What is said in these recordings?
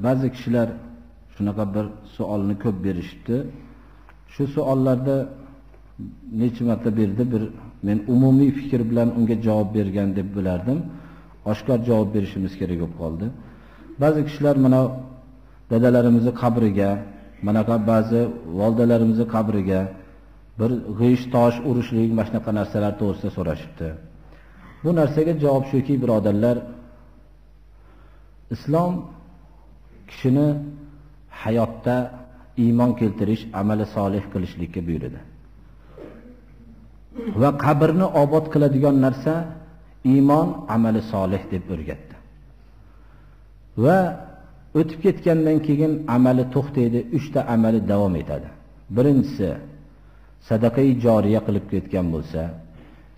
Ba'zi kishilar shunaqa bir savolni ko'p berishibdi. Shu savollarda necha marta berdi, bir men umumiy fikr bilan unga javob bergan deb bilardim. Oshkor javob berishimiz kerak bo'lib qoldi. Ba'zi kishilar mana dadalarimizni qabriga, manaqa ba'zi volidalarimizni qabriga bir g'isht tosh urishlik, mana shunaqa narsalar to'g'risida so'rashibdi. Bu narsaga javob shuki, birodarlar, islom kishini hayotda iymon keltirish, amali solih qilishlikka buyurdi. Va qabrni obod qiladigan narsa iymon, amali solih deb o'rgatdi. Va o'tib ketgandan keyin amali to'xtaydi, 3 ta amali davom etadi. Birinchisi sadaqai joriya qilib ketgan bo'lsa,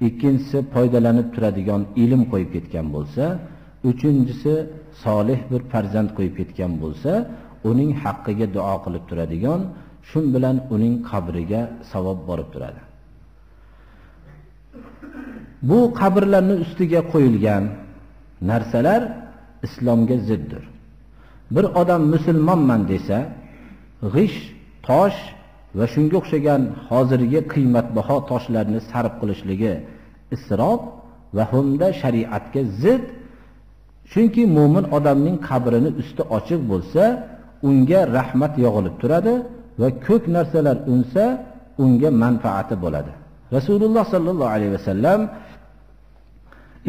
ikkinchisi foydalanib turadigan ilm qo'yib ketgan bo'lsa, uchinchisi solih bir farzand qo'yib ketgan bo'lsa, uning haqqiga duo qilib turadigan, shun bilan uning qabriga savob borib turadi. Bu qabrlarning ustiga qo'yilgan narsalar islomga ziddir. Bir odam musulmonman desa, g'isht, tosh va shunga o'xshagan hozirgi qiymatbaho toshlarni sarf qilishligi isrof va hamda shariatga zid. Chunki mo'min odamning qabrini usti ochiq bo'lsa, unga rahmat yog'ilib turadi va ko'p narsalar unsa, unga manfaati bo'ladi. Rasululloh sallallohu alayhi vasallam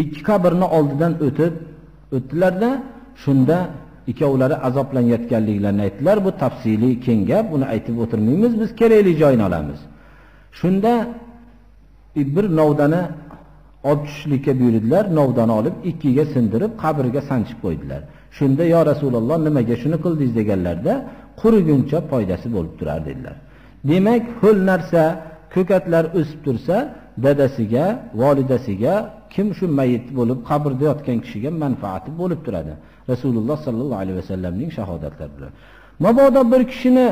ikki qabrni oldidan o'tib o'tdilarda, shunda ikkovlari azoblanayotganliklarini aytdilar. Bu tafsiliy keng gap, buni aytib o'tirmaymiz, biz kerakli joyini olamiz. Shunda bir novdani olib tushishlikka buyurdilar. Novdani olib ikkiga sindirib qabrga sanchib qo'ydilar. Shunda yo Rasululloh nimaga shuni qildingiz deganlarda, quriguncha foydasi bo'lib turar dedilar. Demak, ho'l narsa, ko'katlar o'sib tursa, dadasiga, volidasiga, kim shu mayit bo'lib qabrda yotgan kishiga manfaati bo'lib turadi. Rasululloh sallallohu alayhi vasallamning shahodatlari bilan. Mabodo bir kishini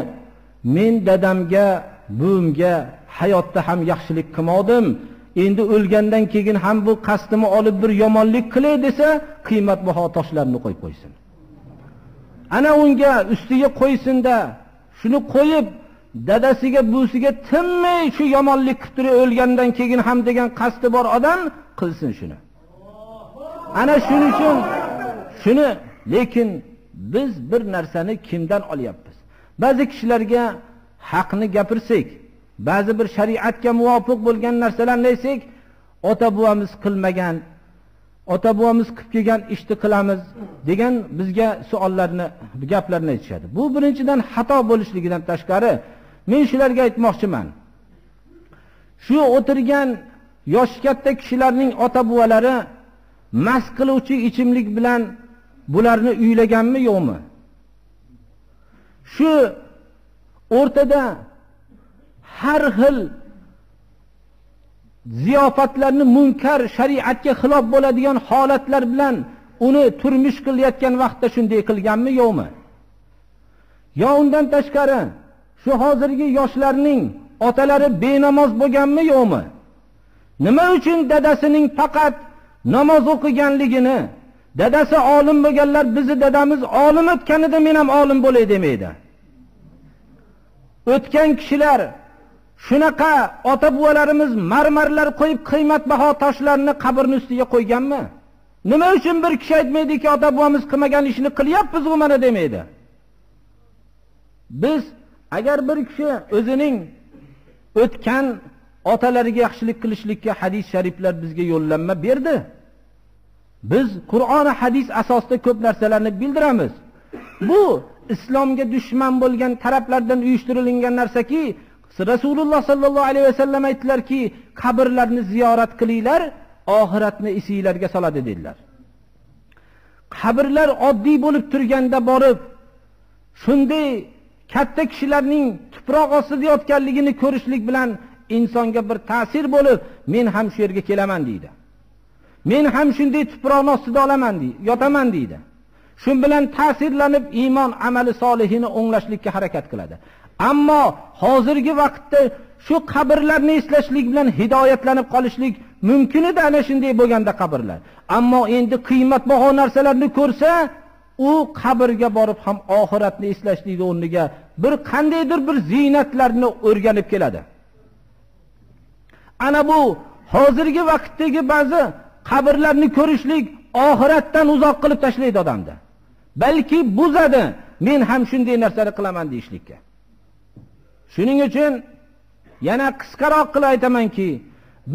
men dadamga, buvimga hayotda ham yaxshilik qilmadim, endi o'lgandan keyin ham bu qasdimni olib bir yomonlik qilay desa, qiymatbaho toshlarni qo'yib qo'ysin. Ana unga ustiga qo'ysin-da, shuni qo'yib dadasiga, buvisiga tinmay shu yomonlik qilib turib o'lgandan keyin ham degan qasdi bor odam qilsin shuni. Ana shuning uchun shuni, lekin biz bir narsani kimdan olyapmiz? Ba'zi kishilarga haqni gapirsak, ba'zi bir shariatga muvofiq bo'lgan narsalarni aytsak, ota-buvamiz qilmagan, ota-buvamiz qilib kelgan ishni qilamiz degan bizga savollarni, gaplarni aytishadi. Bu birinchidan xato bo'lishligidan tashqari, men shularga aytmoqchiman. Shu o'tirgan yoshi katta kishilarning ota-buvalari mast qiluvchi ichimlik bilan bularni uylaganmi yo'qmi? Shu o'rtada har xil ziyofatlarni munkar, shariatga xilof bo'ladigan holatlar bilan uni turmush qilayotgan vaqtda shunday qilganmi yo'qmi? Yo undan tashqari shu hozirgi yoshlarning otalari benamoz bo'lganmi yo'qmi? Nima uchun dadasining faqat namoz o'qiganligini, dadasi olim bo'lganlar bizni dadamiz olim o'tganida men ham olim bo'lay demaydi. O'tgan kishilar shunaqa ota-buvalarimiz marmarlar qo'yib qiymatbaho toshlarni qabrning ustiga qo'yganmi? Nima uchun bir kishi aytmaydiki, ota-buvamiz qilmagan ishni qilyapmiz u mana demaydi? Biz agar bir kishi o'zining o'tgan otalariga yaxshilik qilishlikka hadis shariflar bizga yo'llanma berdi. Biz Qur'on va hadis asosida ko'p narsalarni bildiramiz. Bu islomga dushman bo'lgan taraflardan uyushtirilgan narsaki, Rasululloh sallallohu alayhi vasallam aytdilarki, qabrlarni ziyorat qilinglar, oxiratni esinglarga soladi dedilar. Qabrlar oddiy bo'lib turganda borib, shunday katta kishilarning tuproq ostida yotganligini ko'rishlik bilan insonga bir ta'sir bo'lib, men ham shu yerga kelaman deydi. Men ham shunday tuproqni ostida olaman deydi, yotaman deydi. Shu bilan ta'sirlanib iymon amali solihini o'nglashlikka harakat qiladi. Ammo hozirgi vaqtda shu qabrlarni eslashlik bilan hidoyatlanib qolishlik mumkin edi ana shunday bo'lganda qabrlar. Ammo endi qiymatbaho narsalarni ko'rsa, u qabrga borib ham oxiratni eslashlikni o'rniga bir qandaydir bir ziynatlarni o'rganib keladi. Ana bu hozirgi vaqtdagi ba'zi qabrlarni ko'rishlik oxiratdan uzoq qilib tashlaydi odamni. Balki buzadi, men ham shunday narsani qilaman deyishlikka. Shuning uchun yana qisqaroq qilib aytamanki,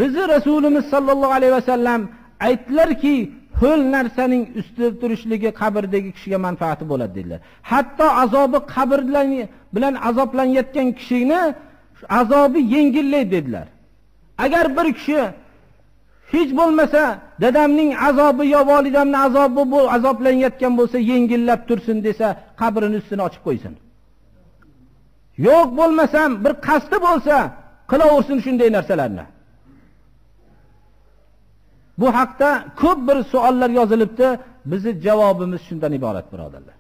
bizni Rasulimiz sallallohu alayhi vasallam aytdilarki, ho'l narsaning ustida turishligi qabrdagi kishiga manfaati bo'ladi dedilar. Hatto azobi qabr bilan azoblanayotgan kishini azobi yengillaydi dedilar. Agar bir kishi hech bo'lmasa dadamning azobi yo volidamning azobi bu azoblanayotgan bo'lsa yengillab tursin desa, qabrini ustini ochib qo'ysin. Yo'q bo'lmasam bir qasdi bo'lsa qilaversin shunday narsalarni. Bu haqda ko'p bir savollar yozilibdi. Bizi javobimiz shundan iborat, birodarlar.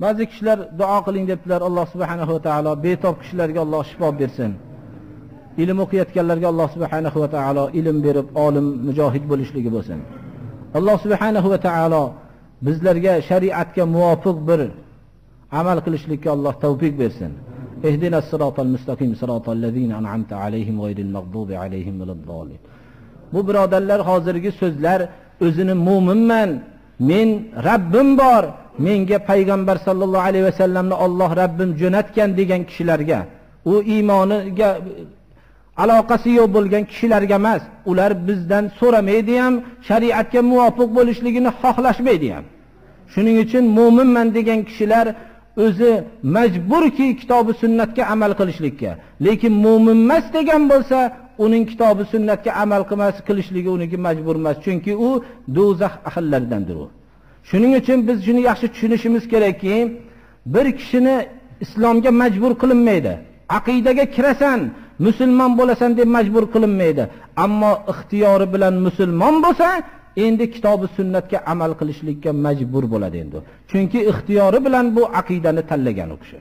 Ba'zi kishilar duo qiling debdilar. Alloh subhanahu va taolo betob kishilarga Alloh shifo bersin. Ilm o'qiyotganlarga Alloh subhanahu va taolo ilm berib, olim, mujohid bo'lishligi bo'lsin. Alloh subhanahu va taolo bizlarga shariatga muvofiq bir amal qilishlikka Alloh tavfiq bersin. اهدنا الصراط المستقيم صراط الذين أنعمت عليهم غير المغضوب عليهم ولا الضالين. Bu birodarlar, hozirgi so'zlar o'zini mo'minman, men Rabbim bor, menga payg'ambar sallallohu alayhi vasallamni Alloh Rabbim jo'natgan degan kishilarga, u iymoniga aloqasi yo'q bo'lgan kishilarga emas, ular bizdan so'ramaydi ham, shariatga muvofiq bo'lishligini xohlashmaydi ham. Shuning uchun mo'minman degan kishilar o'zi majburki kitobi sunnatga amal qilishlikka, lekin mo'min emas degan bo'lsa, uning kitobi sunnatga amal qilishligi uniki majbur emas, chunki u do'zax ahllaridandir u. Shuning uchun biz shuni yaxshi tushunishimiz kerakki, bir kishini islomga majbur qilinmaydi. Aqidaga kirasan, musulmon bo'lasan deb majbur qilinmaydi. Ammo ixtiyori bilan musulmon bo'lsa, endi kitobi sunnatga amal qilishlikka majbur bo'ladi endi. Chunki ixtiyori bilan bu aqidani tanlagan u kishi.